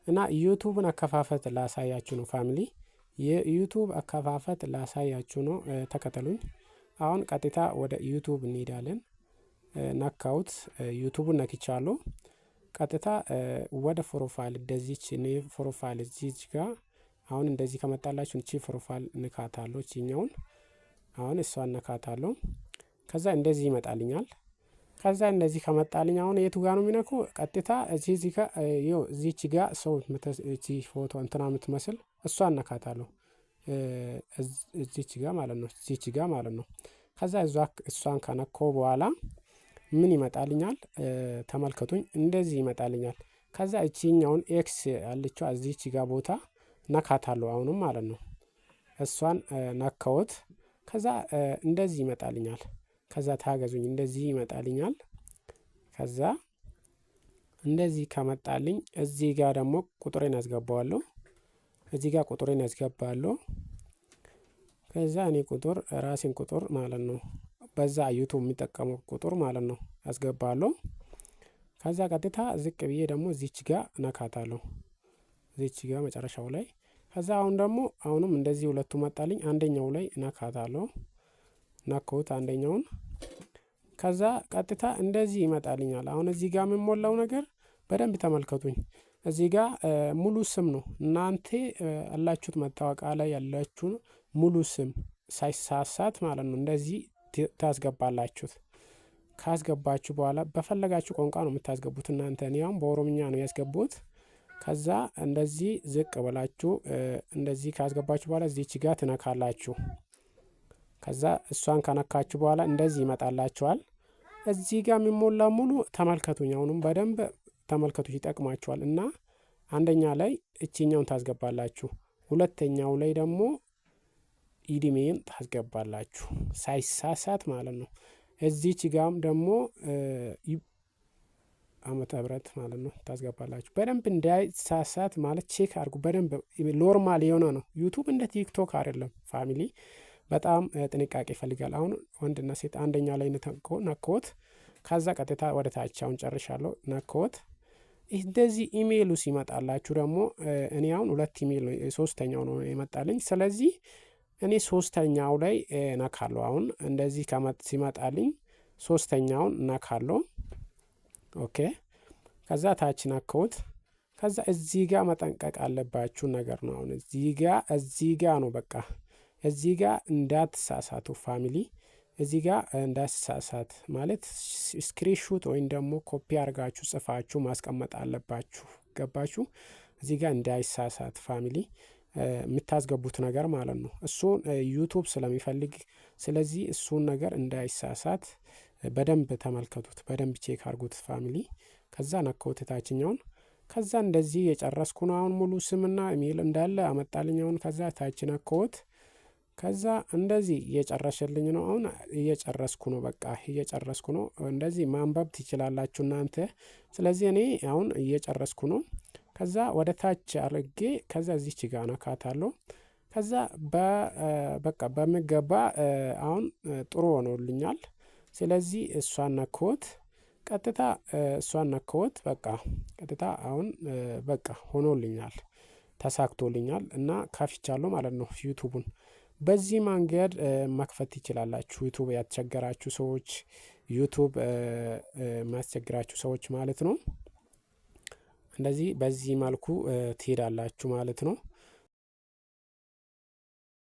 እና YouTube ን አከፋፈት ላሳያችሁ ነው family። የ YouTube አከፋፈት ላሳያችሁ ነው። ተከተሉኝ። አሁን ቀጥታ ወደ YouTube እንሄዳለን። ነካሁት፣ YouTube ኡን ነክቻለሁ። ቀጥታ ወደ profile እንደዚች እኔ profile እዚች ጋር አሁን እንደዚህ ከመጣላችሁ እቺ profile ንካታለሁ። እቺኛውን አሁን እሷን ነካታለሁ። ከዛ እንደዚህ ይመጣልኛል። ከዛ እንደዚህ ከመጣልኝ አሁን የቱ ጋር ነው የሚነኩ? ቀጥታ እዚህ ጋር፣ ይኸው እዚች ጋር ሰው፣ እቺ ፎቶ እንትና የምትመስል እሷን ነካታለሁ። እዚች ጋር ማለት ነው። እዚች ጋር ማለት ነው። ከዛ እሷን ከነካው በኋላ ምን ይመጣልኛል? ተመልከቱኝ። እንደዚህ ይመጣልኛል። ከዛ እቺኛውን X ያለችው እዚች ጋር ቦታ ነካታለሁ አሁንም ማለት ነው። እሷን ነካሁት። ከዛ እንደዚህ ይመጣልኛል። ከዛ ታገዙኝ፣ እንደዚህ ይመጣልኛል። ከዛ እንደዚህ ከመጣልኝ እዚህ ጋር ደግሞ ቁጥሬን አስገባዋለሁ። እዚህ ጋር ቁጥሬን አስገባለሁ። ከዛ እኔ ቁጥር ራሴን ቁጥር ማለት ነው፣ በዛ YouTube የሚጠቀመው ቁጥር ማለት ነው፣ አስገባለሁ። ከዛ ቀጥታ ዝቅ ብዬ ደግሞ እዚች ጋር ነካታለሁ። እዚች ጋር መጨረሻው ላይ። ከዛ አሁን ደግሞ አሁንም እንደዚህ ሁለቱ መጣልኝ። አንደኛው ላይ ነካታለሁ። ነካሁት አንደኛውን። ከዛ ቀጥታ እንደዚህ ይመጣልኛል። አሁን እዚህ ጋር የምሞላው ነገር በደንብ ተመልከቱኝ። እዚህ ጋር ሙሉ ስም ነው። እናንተ ያላችሁት መታወቂያ ላይ ያላችሁን ሙሉ ስም ሳይሳሳት ማለት ነው። እንደዚህ ታስገባላችሁት። ካስገባችሁ በኋላ በፈለጋችሁ ቋንቋ ነው የምታስገቡት እናንተ። እኔ አሁን በኦሮምኛ ነው ያስገቡት። ከዛ እንደዚህ ዝቅ ብላችሁ እንደዚህ ካስገባችሁ በኋላ እዚች ጋር ትነካላችሁ። ከዛ እሷን ከነካችሁ በኋላ እንደዚህ ይመጣላችኋል። እዚህ ጋር የሚሞላ ሙሉ ተመልከቱኝ። አሁንም በደንብ ተመልከቱ፣ ይጠቅማችኋል። እና አንደኛ ላይ እቺኛውን ታስገባላችሁ። ሁለተኛው ላይ ደግሞ ኢድሜን ታስገባላችሁ ሳይሳሳት ማለት ነው። እዚች ጋም ደግሞ ዓመተ ምህረት ማለት ነው ታስገባላችሁ። በደንብ እንዳይሳሳት ማለት check አድርጉ። በደንብ normal የሆነ ነው። YouTube እንደ TikTok አይደለም family፣ በጣም ጥንቃቄ ይፈልጋል። አሁን ወንድና ሴት አንደኛ ላይ ነካሁት። ከዛ ቀጥታ ወደ ታች አሁን ጨርሻለሁ። ነካሁት። እንደዚህ ኢሜይሉ ሲመጣላችሁ ደግሞ እኔ አሁን ሁለት ኢሜይል ነው፣ ሶስተኛው ነው የመጣልኝ። ስለዚህ እኔ ሶስተኛው ላይ ነካለሁ። አሁን እንደዚህ ሲመጣልኝ ሶስተኛውን ነካለሁ። Okay፣ ከዛ ታች ነካሁት። ከዛ እዚህ ጋር መጠንቀቅ አለባችሁ ነገር ነው። አሁን እዚህ ጋር ነው፣ በቃ እዚህ ጋር እንዳትሳሳቱ family። እዚህ ጋር እንዳትሳሳት ማለት screenshot ወይም ደግሞ ኮፒ አድርጋችሁ ጽፋችሁ ማስቀመጥ አለባችሁ። ገባችሁ? እዚህ ጋር እንዳይሳሳት family የምታስገቡት ነገር ማለት ነው። እሱን YouTube ስለሚፈልግ፣ ስለዚህ እሱን ነገር እንዳይሳሳት በደንብ ተመልከቱት፣ በደንብ check አድርጉት family። ከዛ ነካሁት የታችኛውን። ከዛ እንደዚህ የጨረስኩ ነው። አሁን ሙሉ ስምና ኢሜይል እንዳለ አመጣልኝ። አሁን ከዛ ታች ነካሁት። ከዛ እንደዚህ እየጨረሰልኝ ነው። አሁን እየጨረስኩ ነው። በቃ እየጨረስኩ ነው። እንደዚህ ማንበብ ትችላላችሁ እናንተ። ስለዚህ እኔ አሁን እየጨረስኩ ነው። ከዛ ወደ ታች አድርጌ ከዛ እዚች ጋር ነካታለሁ። ከዛ በቃ በሚገባ አሁን ጥሩ ሆኖልኛል። ስለዚህ እሷን ነካሁት። ቀጥታ እሷን ነካሁት። በቃ ቀጥታ አሁን በቃ ሆኖልኛል፣ ተሳክቶልኛል እና ከፍቻለሁ ማለት ነው YouTube ኡን። በዚህ መንገድ መክፈት ትችላላችሁ። YouTube ያስቸገራችሁ ሰዎች፣ YouTube የሚያስቸግራችሁ ሰዎች ማለት ነው። እንደዚህ በዚህ መልኩ ትሄዳላችሁ ማለት ነው።